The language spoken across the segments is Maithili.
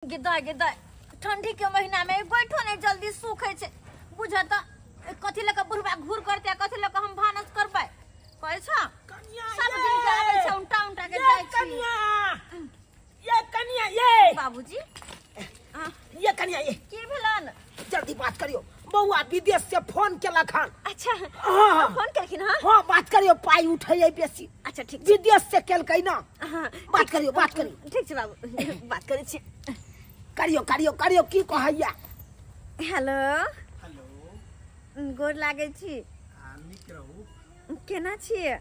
गे दाय ठंडी के महीना में गोइठो नहीं जल्दी सूखे छे बुझा त कथि लक बुढ़बा घूर करते कथि लक हम भानस करबै कहै छ सब दिन के आबै छै उल्टा उल्टा के जाइ छी। कनिया ये कनिया ये बाबूजी ये कनिया ये की भेलन जल्दी बात करियो बौआ विदेश से फोन केलक हन। अच्छा हां फोन केलखिन। हां हां बात करियो पाई उठै बेसी। अच्छा ठीक विदेश से केलकै ना। हां बात करियो बात करियो। ठीक छै बाबू बात करै छी। करियो करियो करियो की कहैया। हेलो हेलो गोर लागै छी। नीक रहू। केना छियै?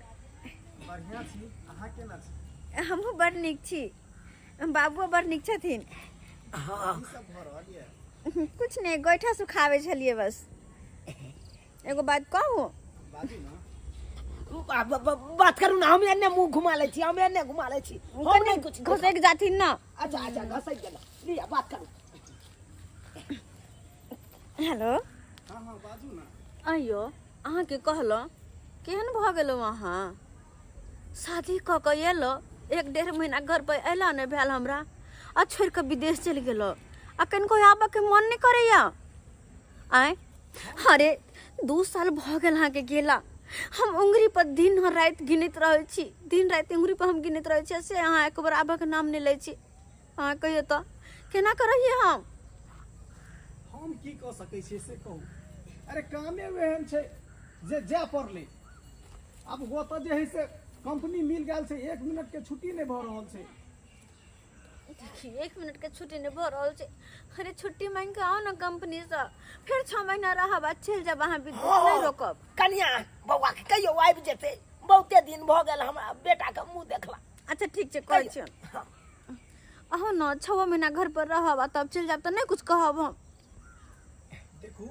बढ़िया छी। अहाँ केना छी? हमहूँ बड़ नीक छी। बाबुओ बड़ नीक छथिन। हाँ की सब भऽ रहल ये? कुछ नहीं गोइठा सुखाबै छलियै बस। एगो बात कहू? बाजू ना। बात करू ना हम एने मुँह घुमा लै छी हम एने घुमा लै छी हम नहीं कुछ घसक जाथिन ना। अच्छा अच्छा घसक गेल लिया बात करू। हेलो हाँ हाँ बाजू ना। अयो अहाँके कहलहुँ केहन भऽ गेलहुँ अहाँ? शादी कऽ के एलहुँ 1-1.5 महीना घर पर अयला नहि भेल हमरा आ छोड़ि कऽ विदेश चलि गेलहुँ आ कनिको आबऽके मन नहि करैया। आँय अरे 2 साल भऽ गेल अहाँके गेला। हम उंगरी पर दिन राति गिनैत रहै छी दिन राति उंगरी पर हम गिनैत रहै छी से अहाँ एक बार आबऽके नाम नहि लै छी। अहाँ कहियौ तऽ केना करैयै हम? हम की कऽ सकै छियै से कहू। अरे कामे ओहन छै जे जाय पड़लै। आब ओतऽ जे है से कंपनी मिल गेल छै 1 मिनट के छुट्टी नहि भऽ रहल छै। देखियौ 1 मिनट के छुट्टी नहि भऽ रहल छै। अरे छुट्टी मांगि कऽ आउ ने कंपनी से फेर 6 महीना रहब आ चलि जायब अहाँ विदेश नहि रोकब। कनिया बौआ के कहियो आबि जेतै बहुते दिन भऽ गेल हमरा बेटा के मुँह देखला। अच्छा ठीक छै कहै छियनि। अहूँ ने 6 महीना घर पर रहब आ तब चलि जायब तऽ नहि कुछ कहब हम। देखू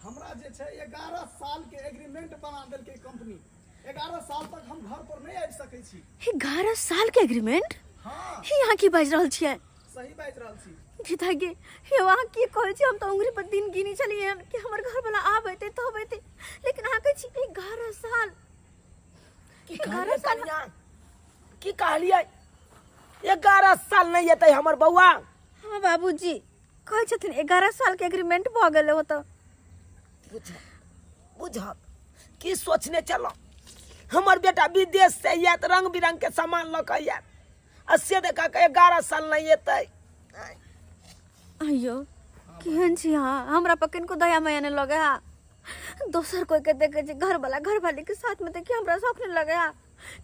हमरा जे छै 11 साल के एग्रीमेंट बना देलकै कंपनी। 11 साल तक हम घर पर नहीं आबि सकै छी। 11 साल के एग्रीमेंट? हाँ। हे अहाँ की बाजि रहल छियै? सही बाजि रहल छी। गीता गे हे अहाँ की कहै छी? हम तऽ उंगरी पर दिन गिनी छलियै कि हमर घर वाला आब एतै तब एतै लेकिन अहाँ कहै छी 11 साल। की कहलियै कनिया? की कहलियै? 11 साल नहीं एतै हमर बौआ। हाँ बाबूजी कहै छथिन 11 साल के एग्रीमेंट भऽ गेलै ओतऽ। बुझब की सोचने चलो हमर बेटा विदेश से आयत रंग बिरंग के सामान लऽ के आयत आ से देखा के 11 साल नहीं एतै। अयो केहन छी अहाँ? हमरा पर किनको दया माया नहीं लगे हा। दोसर कोई के देखे छी घर वाला घर वाली के साथ में देखिए हमरा शौक नहीं लगे हा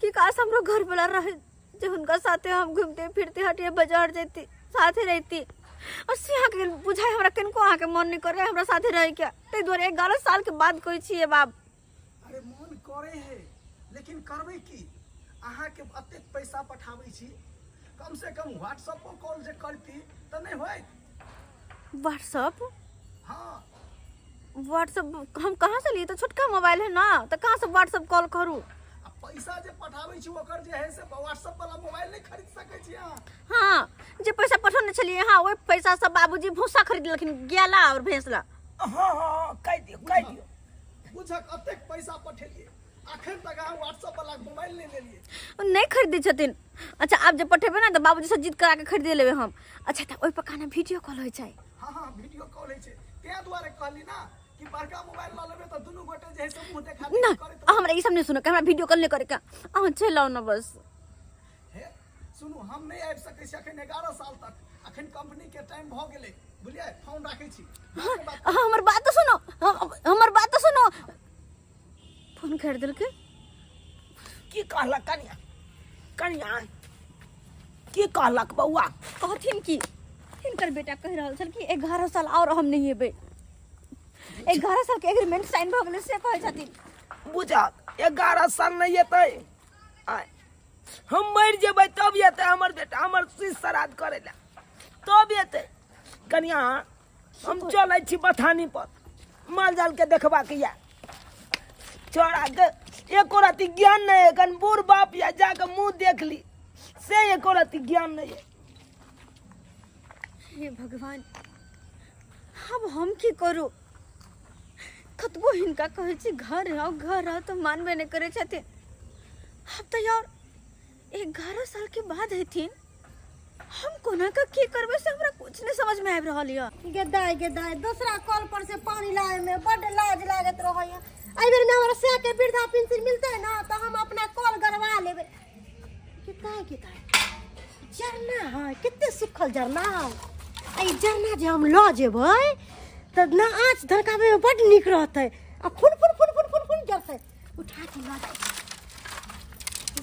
कि काश हमरो घर वाला रहे जे हुनका साथे हम घूमते फिरते हटिए बाजार जैती साथे रहती। और से अहाँके बुझाइ हमरा किनको अहाँके मन नहीं करे हमरा साथे रहे के ताहि दुआरे 11 साल के बाद कहै छियै बाप। अरे मन करे है लेकिन करबै की? अहाँके अतेक पैसा पठाबै छी कम से कम व्हाट्सएप पर कॉल जे करती तऽ नहीं होइत। व्हाट्सएप? हाँ व्हाट्सएप हम कहाँ से लिए? तो छोटका मोबाइल है ना तो कहाँ से व्हाट्सएप कॉल करू? आ पैसा जे पठाबै छी ओकर जे है से व्हाट्सएप वाला मोबाइल नहीं खरीद सकै छी अहाँ। हाँ जे पैसा पठौने छलियै हाँ ओहि पैसा सब बाबूजी भूसा खरीद लेलखिन गेला और भैंसला। हाँ हाँ कहि दियौ कहि दियौ। बुझक अतेक पैसा पठेलियै अखन तक अहाँ व्हाट्सएप वाला मोबाइल नहीं लेलियै। नहीं खरीदै छथिन। अच्छा आब जे पठेबै ना तऽ बाबूजी से जिद करा के खरीदे लेबै हम। अच्छा तऽ ओहि पर काना वीडियो कॉल होइ छै। हाँ हाँ वीडियो कॉल होइ छै ताहि दुआरे कहली ना कि बड़का मोबाइल लऽ लेबै तऽ दुनू गोटे जे है से मुँह देखा ना हमरा ई सब नहीं सुनऽ के हमरा वीडियो कॉल नहीं करे के अहाँ चलि आउ ना बस। हे सुनू हम नहीं आबि सकै छी अखन 11 साल तक अखन कंपनी के टाइम भऽ गेलै बुझलियै। फोन राखै छी। हमर बात तऽ सुनो हमर बात तऽ सुनो। फोन कर देलकै। की कहलक कनिया? कनिया की कहलक बौआ? कहथिन कि हिनकर बेटा कहि रहल छल कि 11 साल और हम नहीं एबै। 11 साल के एग्रीमेंट साइन भऽ गेलै से कहै छथिन। बुझक 11 साल नहीं एतै हम मरि जेबै तब एतै हमर बेटा हमर शीश श्राद्ध करै लए तब एतै। कनिया हम चलै छी बथानी पर माल जाल के देखबाक यऽ। छोड़ा के एको रति ज्ञान नहीं है कन बूढ़ बाप या जाके मुँह देख ली से एको रति ज्ञान नहीं है। हे भगवान अब हम की करू? कतबो हिनका कहै छी घर आउ तऽ मानबे नहि करै छथिन। आब तऽ यार 11 साल के बाद हेथिन। हम कोना के की करबै से हमरा कुछ नहीं समझ में आबि रहल य। गेदाय गेदाय दूसरा कल पर से पानी लाए में बड लाज लागत रहैया। एहि बेर में हमरा से के वृद्धा पेंशन मिलतै ना त हम अपना कल गड़वा लेबै। गेदाय गेदाय जरना है, कते सुखल जरना है। एहि जरना जे हम ल जेबै त ना आँच धड़काबै में बड नीक रहतै आ फुन फुन फुन फुन फुन फुन जरतै। उठा के ल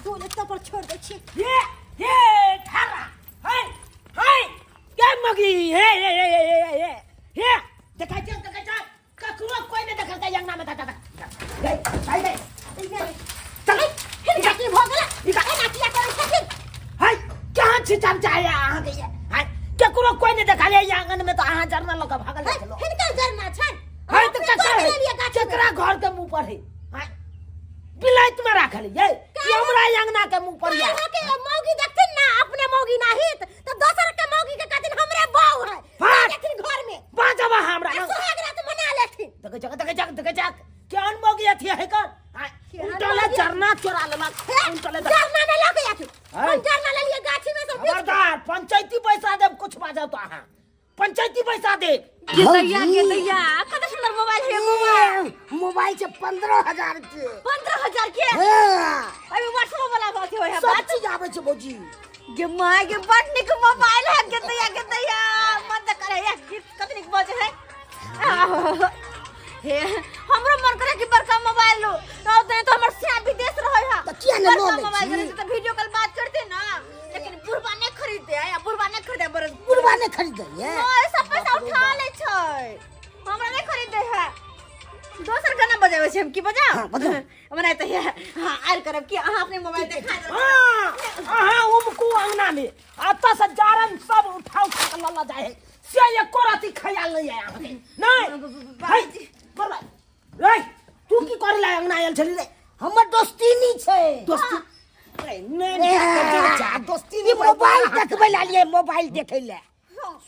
गोल एतऽ पर छोड़ दै छी। ये ये ठारा हाय हाय के मगी हे हे हे हे हे हे देखै छ देखै छ ककरो कोई नै देखलकै अंगना में। ता ता गई भाई गई चल हिनका की भ गेल? एना किया करै छथिन? हाय कहां छी चमचा अहां के? हाय ककरो कोई नै देखले आंगन में त अहां जरना ल के भागल छलो। हिनका जरना छन? हाय त ककरा घर के मुंह पर है? हाय बिलाइत में राखल ये कि हमरा अंगना के मुंह पर या के मौगी देखथिन ना अपने मौगी नाहित त दोसर के मौगी के कहथिन हमरे बहू है देखथिन घर में बाजबा हमरा सुहाग रात मना लेथिन। देख जग देख जग देख जग केहन मौगी अथी है कर उल्टा चरना चोरा लेलक। उल्टा चरना नै लके आथि, हम चरना लेलिए गाछी में से। खबरदार पंचायती पैसा देब कुछ बाजब तो अहां पंचायती पैसा देब। गेदैया गेदैया कते सुंदर मोबाइल है। मोबाइल मोबाइल से 15,000 के। 15,000 के? हां अभी व्हाट्सएप वाला बात होय है। सब चीज आबै छै भौजी। गे my गे बड़ नीक मोबाइल है। गेदैया गेदैया मन त करे है गीत कते नीक बजे है। हे हमरो मन करे कि बड़का मोबाइल लो। तो तो हमर सिया विदेश रहे है त किया ने लो मोबाइल करे त वीडियो कॉल बात करते ना। लेकिन बुढ़बा नहीं खरीदे या बुढ़बा नहीं खरीदे बरस बुढ़बा नहीं खरीदे ये सब पैसा उठा ले छै हमरा नहीं खरीदे है। दोसर गाना बजाबै छै हम की बजाउ? हां बजाउ हमरा त हां आर करब कि अहां अपने मोबाइल देखा दे। हां अहां उमकू अंगना में अतऽ से जारन सब उठा उठा के लल्ला जाय है से एको राती ख्याल नहीं है अहां के। नहीं बाबूजी बरबाद रे तू की करे ला अंगना आयल छली रे? हमर दोस्ती नी छै। दोस्ती नहीं दोस्ती नहीं मोबाइल देखबै ला लिए मोबाइल देखै ले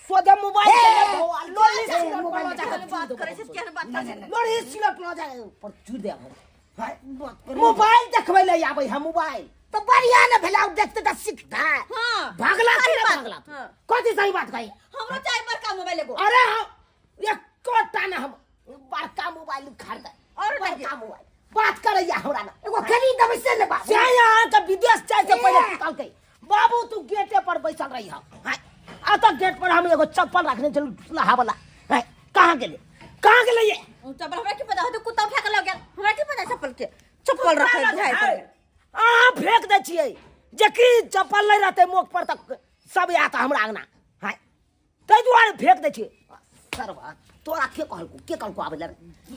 सोजा मोबाइल के लोरी से मोबाइल बात करै छै केहन बात करै लोरी सिलट ल जाय पर चू दे हम। हाय मोबाइल देखबै ले आबै हम मोबाइल त बढ़िया न भेला देखते त सिखता। हां भागला के भागला कथि सही बात कही? हमरो चाहे बड़का मोबाइल एगो। अरे हम एकोटा न हम बड़का मोबाइल खरीद और बड़का मोबाइल बात करैया हमरा ना एगो खरीद देबै से ने बाबू। से अहाँ के विदेश जाय से पहिले कहलकै बाबू तू गेटे पर बैसल रही ह। हाय आ त गेट पर हम एगो चप्पल रखने छलु लहा वाला। हाय कहां गेलै कहां गेलै ये चप्पल? हमरा की पता हो त कुत्ता उठा के ल गेल। हमरा की पता चप्पल के चप्पल रखै जाय पर अहाँ फेंक दै छियै जे की चप्पल नै रहतै मोख पर त सब आत हमरा अंगना। हाय तै दुआरे फेंक दै छियै। सरवा तोरा के कहलको के कहलको आबै ले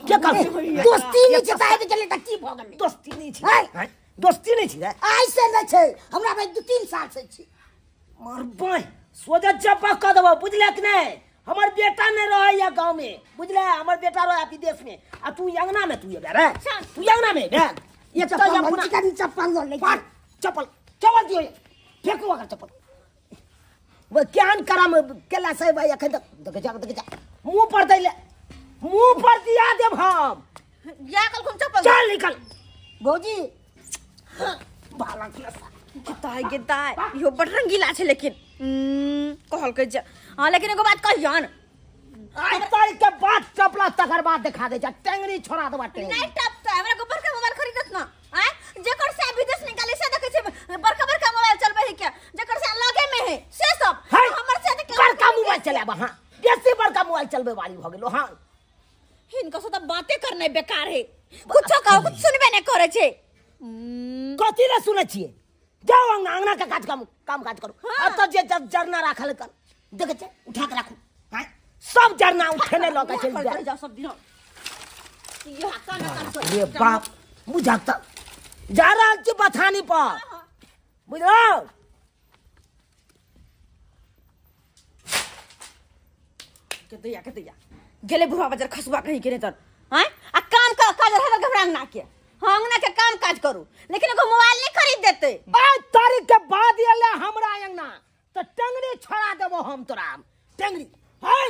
के कहलको? दोस्ती नै छै त आबि गेलै त की भ गेलै? दोस्ती नै छै। हाय दोस्ती नै छै आइ से नै छै हमरा भाई 2-3 साल से छै। मरबै सोजा जब्बा क देबो बुझले कि नै? हमर बेटा नै रहैया गांव में बुझले, हमर बेटा रहै विदेश में आ तू अंगना में तू एबे रे तू अंगना में एबे। ये चप्पल अपना चप्पल ल ले चप्पल चप्पल दियो फेंकू ओकर चप्पल। वो ज्ञान करम केला से भाई अखन तक देख जा देख जा मुंह पर दैले मुंह पर दिया देब हम। या कल कुन चप्पल चल निकल भौजी। बाला केसा गेदाय गेदाय इहो बड़ रंगीला छै लेकिन कहलकै जे हां। लेकिन एगो बात कहियन आइ तारीख के बाद चपला तकर बाद देखा दे जा टेंगरी छोड़ा देबा टेंगरी नहीं टपता। हमरा को बड़का मोबाइल खरीदत ना आय जेकर से विदेश निकाले से देखै छै बड़का बड़का मोबाइल चलबै है के जेकर से लगे में है से सब हमर से त बड़का मोबाइल चलाबा। हां बेसी बड़का मोबाइल चलबे वाली भ गेलो। हां हिनका से त बातें करनाइ बेकार है कुछो कहू कुछ सुनबे नै करै छै। कथि ले सुनै छियै? जाओ अंगना अंगना के काज काम काज करू। अब त जे जरना राखल कर देखै छै उठा के राखू। हां सब जरना उठेने ल के चलि जाय जाओ सब दिन यो कान कान रे बाप बुझक त जा रहल छी बथानी पर बुझलौ? गेदैया गेदैया गेले बुढ़वा बाजार खसुआ कहीं के नहीं तर। हां आ काम का काज रहल हमरा अंगना के। हां अंगना के काम काज करू लेकिन एगो मोबाइल नहीं खरीद देते। आइ तारीख के बाद एले हमरा अंगना त टंगरी छोड़ा देबो हम तोरा टंगरी। हाय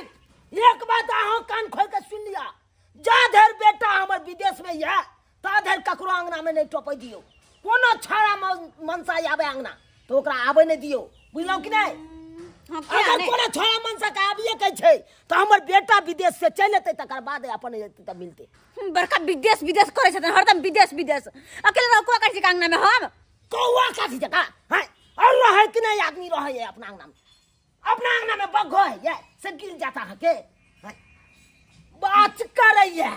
एक बात अहाँ कान खोल के सुन लिया जा धरि बेटा हमर विदेश में या ता धरि ककरो अंगना में नहीं टपै दियौ। कोनो छाड़ा मनसा आबै अंगना तो ओकरा आबै नहीं दियौ बुझलौ कि नहीं? अगर कोनो छोड़ा मनसा के आबिए के छै त हमर बेटा विदेश से चलि एतै तकर बाद अपन एतै त मिलतै। बड़का विदेश विदेश करै छथिन हरदम विदेश विदेश। अकेले रह को करै छी अंगना में हम? कौआ काथी जका हैं और रहै कि नहीं आदमी रहै है अपना अंगना में। अपना अंगना में बग्घो है ये से गिर जाता है के बात करैया।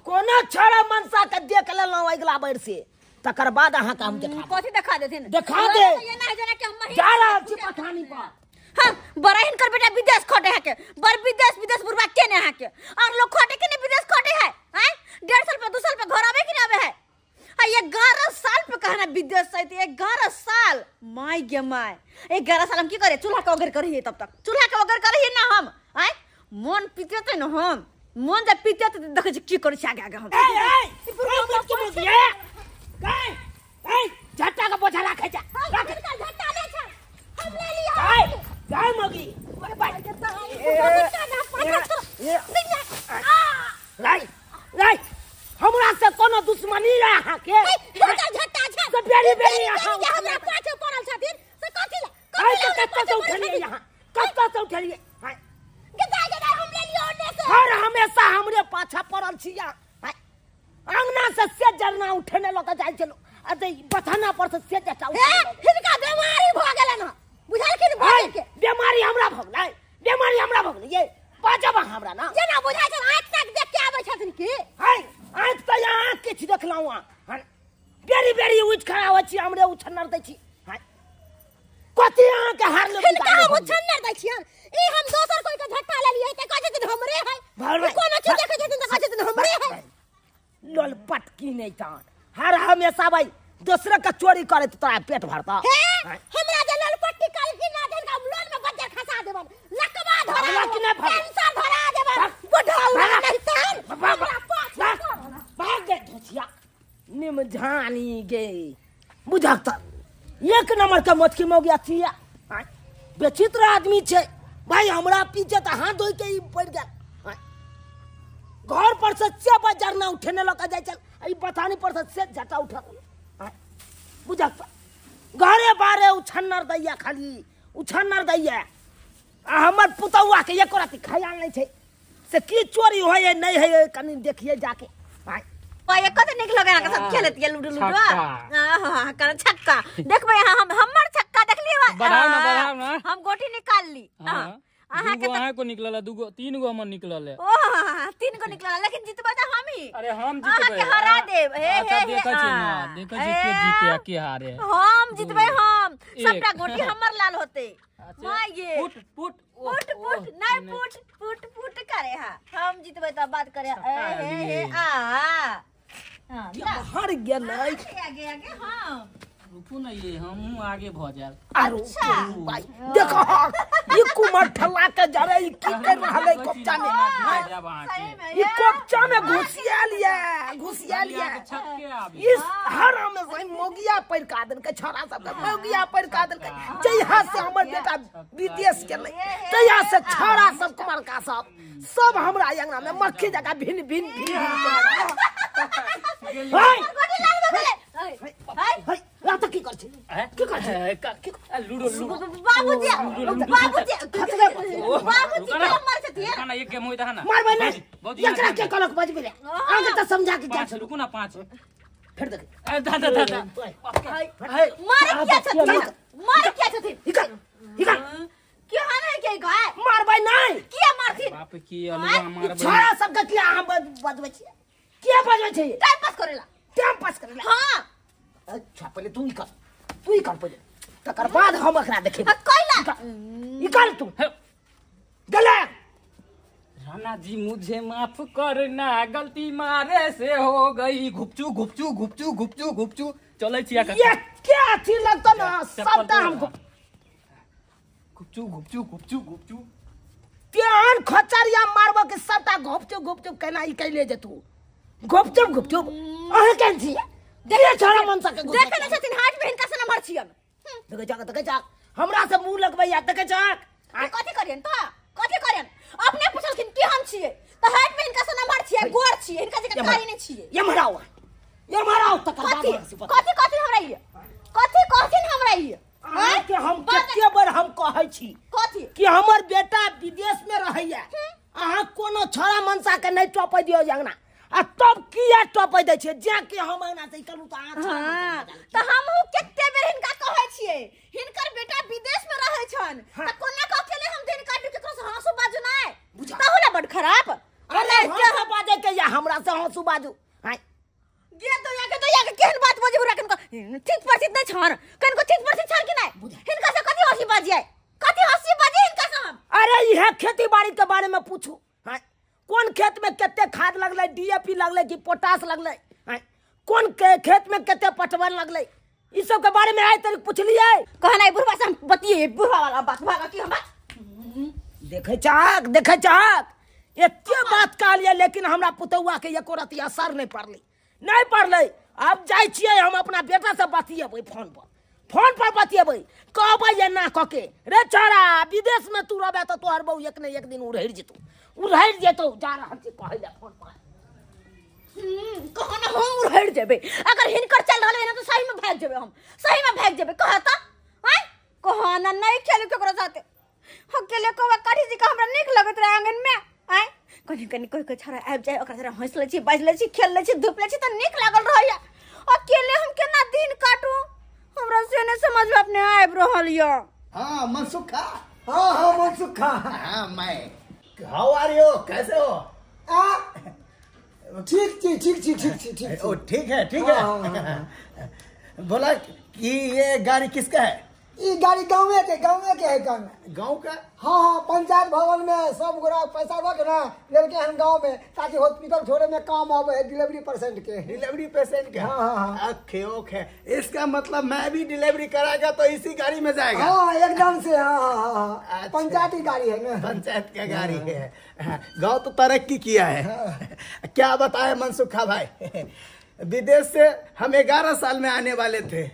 कोनो छोड़ा मनसा के देख लेलहुँ अगिला बेर से तकर बाद अहाँ के हम देखा कथी देखा देथिन? देखा दे जा रहल छी पठानी पर। हां बड़ा हिनकर बेटा विदेश खटे है के बड़ विदेश विदेश बुरबा के ने है के और लोग खटे के ने विदेश खटे है हैं 1.5 साल पे 2 साल पे घर आवे कि ना आवे है। आ 11 साल पे कहना विदेश से 11 साल my गे my 11 साल हम की करे? चूल्हा के वगैर करिए तब तक चूल्हा के वगैर करिए ना हम आय मन पीते न हम मन जब पीते त देखै छी की करै छी आगे आगे हम। ए ए पूरा के बोलिए ए ए झट्टा के बोझा राखै जा रख झट्टा ले छ हम ले लिया ए गाय मगी बाय राई राई हमरा से कोनो दुश्मनी रहे अहाँ के? हिनकर झट्टा छ से बेरी बेरी अहाँ हमरा पाछे पड़ल छथिन से कथी ला कत्ता से उठलिए यहाँ कत्ता से उठलिए गदा गदा हम ले लियो ओने से। हर हमेशा हमरे पाछा पड़ल छी अंगना से से जरना उठने लग जाइ छलो आ ते बथाना पर से से जटा हे हिनका बीमारी भ गेलन बुझल कि भऽ के बीमारी हमरा भ गेलै बीमारी हमरा भ गेलै ये बाजब हमरा ना जेना बुझाइ छै आँख तक देख के आबै छथिन की है आँख त यहाँ किछु देखलहुँ अहाँ बेरी बेरी उठि खड़ा होइ छी हमरे उछन्नर दै छी कथी अहाँ के हार लेबै? हिनका हम उछन्नर दै छियन ई हम दोसर कोई के झट्टा लेलियै त कहै छथिन हमरे है कोनो चीज देखै छथिन त कहै छथिन हमरे है। लोल पटकी नहीं तान हर हमेशा भाई दोसर के चोरी करे त तोरा पेट भरता। हे हमरा जे लोल पट्टी कल की ना देन हम लोल में बज्जर खसा देबन लकवा धरा कैंसर धरा देबन बुढ़ाऊ नहीं तान हमरा पाछ भाग गे धोसिया निम झानी गे बुझक त एक नंबर के मोटकी मौगिया छिया बेचित्र आदमी छै भाई हमरा पीछे त हाथ धोइ के ई पड़ गेल घर पर से से बाजार ना उठेने लग जाय चल ई बथानी पर से से झटा उठा बुझक घरे बारे उछन्नर दैया खाली उछन्नर दैया आ हमर पुतौआ के एको राति खयाल नहीं छै से की चोरी होय नहीं है कनी देखिए जाके भाई। पाए कते नीक लगे अहाँ के सब खेलत ये लूडो लूडो। हां कर छक्का देखबै अहाँ हम हमर छक्का देखलियै बढ़ाओ ना बढ़ाओ ना हम गोटी निकाल ली। अहाँ के अहाँ को निकलल दुगो तीन गो हमर निकलल है। ओह तीन गो निकलल लेकिन जीतबै त हम ही। अरे हम जीतबै अहाँ के हरा देब। हे हे हे देखै छी ना देखै छी के जीते आ के हारे। हम जीतबै हम सबटा गोटी हमर लाल होते my गे पुट पुट पुट पुट नहीं पुट पुट पुट करे हा हम जीतबै त बात करे। ए हे हे आ हां हार गेलै आगे आगे हां रुकू ना ये हमहूँ आगे भ जाएब। अच्छा भाई देखो ई कुमार ठल्ला के जरे ई की कर रहल है कोपचा में ई कोपचा में घुसियाल ये घुसियाल ये इस हर हमेशा मोगिया पर का देलकै छोरा सब के मोगिया पर का देलकै। जहिया से हमर बेटा विदेश गेलै तहिया से छोरा सब कुमार का सब सब हमरा अंगना में मक्खी जका भिन भिन भिन। हाय रात की कर छी की कर छी लूडो लूडो बाबूजी बाबूजी बाबूजी के मार छथिन ना एक गेम होइत है ना मारबै नहीं एकरा के कहलक बजबै ले आगे त समझा के जा रुकू ना पांच फिर देख ए दादा दादा मार किया छथिन मार किया छथिन निकल निकल के हान है के गाय मारबै नहीं किया मारथिन बाप की अलुआ मारबै छोरा सब के किया हम बजबै छी किया बजबै छी टाइम पास करेला टाइम पास करेला हां अच्छा पहले तू ही कर पहले तकर बाद हम एकरा देखेबै। कैला निकाल तू गले राणा जी मुझे माफ करना गलती मारे से हो गई घुपचू घुपचू घुपचू घुपचू घुपचू चलै छी ये क्या अथी लगता ना सबटा हमको घुपचू घुपचू घुपचू घुपचू तेहन खचरिया मारबो के सबटा घुपचू घुपचू केना ई कैले जेतू घुपचुप घुपचुप अहाँ केहन छी देखे छोरा मन सके देखे नै छथिन हाथ में हिनका से नंबर छियन देखे जाक देखे जाक हमरा से मुंह लगबैया देखे जाक कथी करियन त कथी करियन अपने पुछलखिन की हम छियै त हाथ में हिनका से नंबर छियै गोर छियै हिनका जका कारी नै छियै ये मराओ ये मराओ तकर बाद कथी कथी कथी हमरा ई कथी कहथिन हमरा ई अहाँके हम कते बेर हम कहै छी कथी कि हमर बेटा विदेश में रहैया, अहाँ कोनो छड़ा मनसा के नहीं टपै दियौ अंगना। आ तब किया टपै दै छियै? जे कि हम अंगना से निकलू त अहाँ हां त हमहु कते बेर हिनका कहै छियै, हिनकर बेटा विदेश में रहै छन त कोना क अकेले हम दिन काटू, केकरो से हंसू बाजू नै तहुला बड खराब। अरे हंसू बाजै के या हमरा से हंसू बाजू? हाय गे तो या के तो या के केहन बात बजू रखन को ठीक पर नहीं छन, कनको ठीक पर छन कि नै? हिनका से कथि हंसी बाजियै, कथि हंसी बाजी हिनका से हम? अरे इहे खेती बाड़ी के बारे में पूछू, हां कोन खेत में कते खाद लगलै, डीएपी लगलै कि पोटास लगलै, हां कोन के खेत में कते पटवन लगलै, ई सब के बारे में आइ तक पूछलियै? कहना बुढ़वा से हम बतिये, बुढ़वा वाला बात भागा की हमरा देखै चाहक, देखै चाहक एते बात कहलियै लेकिन हमरा पुतौआ के एको रति असर नहीं पड़लै, नहीं पड़लै। अब जाइ छियै हम अपना बेटा से बतियेबै, फोन पर, फोन पर बतियेबै, कहबै एना कऽ के रे छोरा विदेश में तू रहबे तऽ तोहर बहू एक ने एक दिन उड़हरि जेतौ, उड़हरि जेतौ। जा रहल छी कहै लए फोन पर। कहना हम उड़हरि जेबै अगर हिनकर चल रहल है ना तो सही में भाग जेबै, हम सही में भाग जेबै। कहता आय कहना नहीं खेलू केकरो साथे, अकेले कहवा काठी जी का हमरा नीक लगैत रहे आंगन में। आय कनी कनी कोई कोई छोरा आबि जाय, ओकरा साथे हँसि लै छी, बाजि लै छी, खेल लै छी, धूप लै छी तऽ नीक लागल रहैया। अकेले हम केना दिन काटू, हमरा से नहीं समझ में अपने आबि रहल यऽ। हाँ मनसुखा, हाँ हाँ मनसुखा, हाँ मैं, हाउ आर you, कैसे हो? आ ठीक छी, ठीक छी, ठीक छी, ठीक। ओ ठीक है, ठीक है। बोला कि ये गाड़ी किसका है? ये गाड़ी गाँव के, गाँव के है। गाँव का? हाँ हाँ, पंचायत भवन में सब गोरा पैसा रख ना लेके हम गाँव में, ताकि हॉस्पिटल छोड़े में काम आवे है डिलीवरी पेशेंट के। डिलीवरी पेशेंट के? हाँ हाँ हाँ। ओके ओके, इसका मतलब मैं भी डिलीवरी कराएगा तो इसी गाड़ी में जाएगा? हाँ एकदम से, हाँ हाँ हाँ, पंचायती गाड़ी है ना, पंचायत का गाड़ी है। गाँव तो तरक्की किया है। क्या बताए मनसुखा भाई, विदेश से हम 11 साल में आने वाले थे,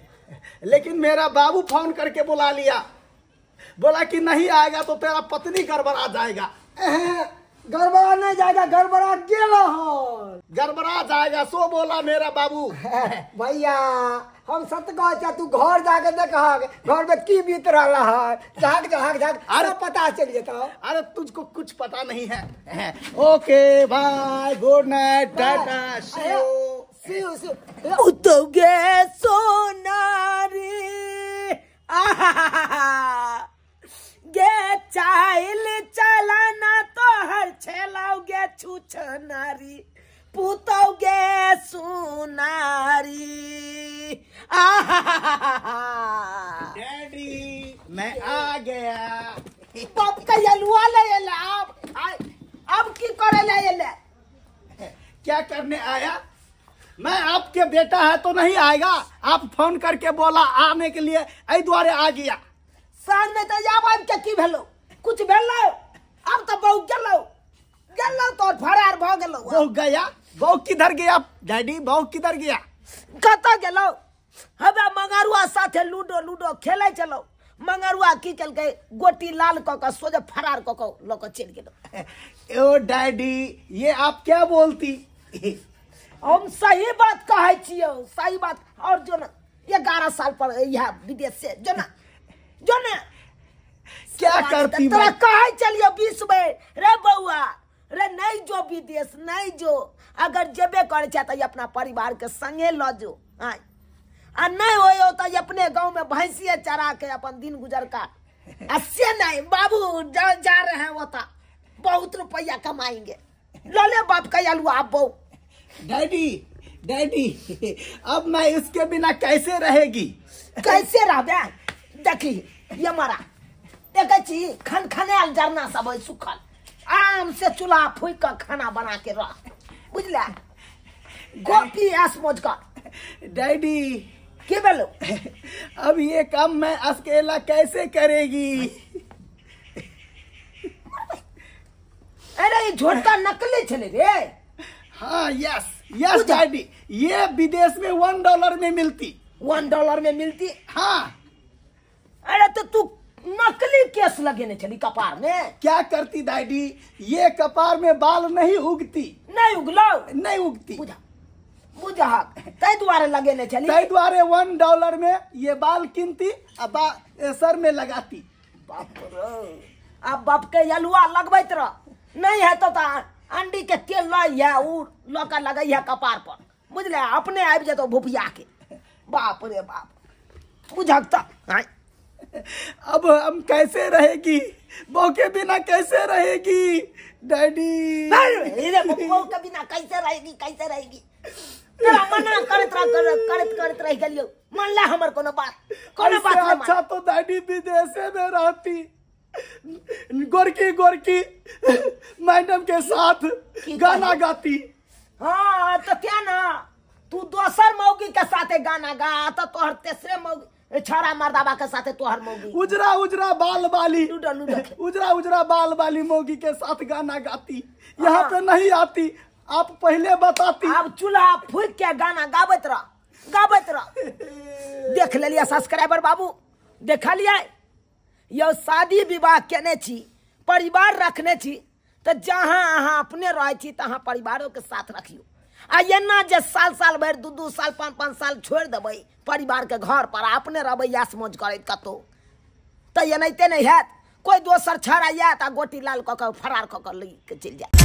लेकिन मेरा बाबू फोन करके बुला लिया, बोला कि नहीं आएगा तो तेरा पत्नी गड़बड़ा जाएगा। गड़बड़ा नहीं जाएगा, गड़बड़ा गेलो हो, गड़बड़ा जाएगा सो बोला मेरा बाबू। भैया हम सत्य कह, तू घर जाके देख घर में की बीत रहा है, झाक झाक झाक, अरे पता चल जाता। अरे तुझको कुछ पता नहीं है। Okay bye, good night, tata, see you, see you, see you. उतोगे सोनारी आहा गे चाइल चलाना तोहर छेलाओगे छुछनारी पुतोगे सुनारी आहा। डैडी मैं आ गया। बाप का यलुआ ले एला, अब की करे ले एले? क्या करने आया? मैं आपके बेटा है तो नहीं आएगा, आप फोन करके बोला आने के लिए, ऐ द्वारे आ गया। साँझ में तो आब के की भेलो, कुछ भेलो? अब तो बहु गेलो, गेलो तो फरार भ गेलो। बहु गया? बहु किधर गया डैडी, बहु किधर गया? कतऽ गेलो? हवे मंगरुआ साथे लूडो लूडो खेलै छलो, मंगरुआ की केलकै गोटी लाल क के सोझे फरार क के ल के चलि गेलो। ओ डैडी ये आप क्या बोलती? हम सही बात कहै छियौ, सही बात। और जो ना 11 साल पर यहाँ विदेश से जो ना, जो ना क्या करती? तोरा कहै चलियो 20 बेर रे बउआ रे नहीं जो विदेश नहीं जो, अगर जेबे करे छै तऽ अपना परिवार के संगे ल जो, आ नहीं हो तो अपने गांव में भैंसिए चरा के अपन दिन गुजर का। आ से नहीं बाबू जा, जा रहे हैं वो तो बहुत रुपया कमाएंगे, लले बाप का अलुआ बहू। डैडी डैडी अब मैं इसके बिना कैसे रहेगी? कैसे रहबे? देखी ये मारा देखे छी खनखनायल जरना सब है सुखल, आराम से चूल्हा फूक के खाना बना के रह, बुझला? गोपी ऐस मौज कर। डैडी की भेलो? अब ये काम मैं अकेला कैसे करेगी? अरे ये झोटका नकली छले रे। हाँ यस यस डैडी, ये विदेश में $1 में मिलती। $1 में मिलती? हाँ। अरे तो तू नकली केस लगेने छली कपार में। क्या करती डैडी, ये कपार में बाल नहीं उगती। नहीं उगलो? नहीं उगती। बुझा बुझहक ताहि दुआरे लगेने छली। ताहि दुआरे $1 में ये बाल कीनती आ सर में लगाती। बाप रे, आब बाप के अलुआ लगबैत रह, नहीं है तो अंडी के तेल लय है उ लऽ के लगै है कपार पर, बुझले अपने आबि जेतौ भुपिया के। बाप रे बाप, बुझहक त। अब हम कैसे रहेगी, बहू के बिना कैसे रहेगी डैडी? बहू के बिना कैसे रहेगी, कैसे रहेगी? तोरा मना करत रह करत करत रह गेलियो, मानला हमर कोनो बात, कोनो बात नहीं। अच्छा तो डैडी विदेशे में रहती, गोरकी गोरकी मैडम के साथ गाना गाती। हाँ तो क्या ना तू दोसर मौगी के साथे गाना गा तो तोहर तेसरे मौगी छड़ा मर्दाबा के साथे तोहर मौगी उजरा उजरा बाल वाली उजरा उजरा बाल वाली मौगी के साथ गाना गाती, यहाँ पे नहीं आती। आप पहले बताती। अब चूल्हा फूक के गाना गाबैत रह, गाबैत रह। देख लेलियै सब्सक्राइबर बाबू, देखलियै यौ शादी विवाह केने छी, परिवार रखने छी, तो जहाँ अहाँ अपने रहै छी तहाँ परिवारों के साथ रखियो। आ एना जे साल साल भरि 2-2 साल 5-5 साल छोड़ि देबै परिवार के घर पर, अपने रहबै यास मौज करैत कतौ, तऽ एनाहिते नहि हैत। कोई दोसर छड़ा आयत आ गोटी लाल कऽ के फरार कऽ के लऽ के चलि जायत।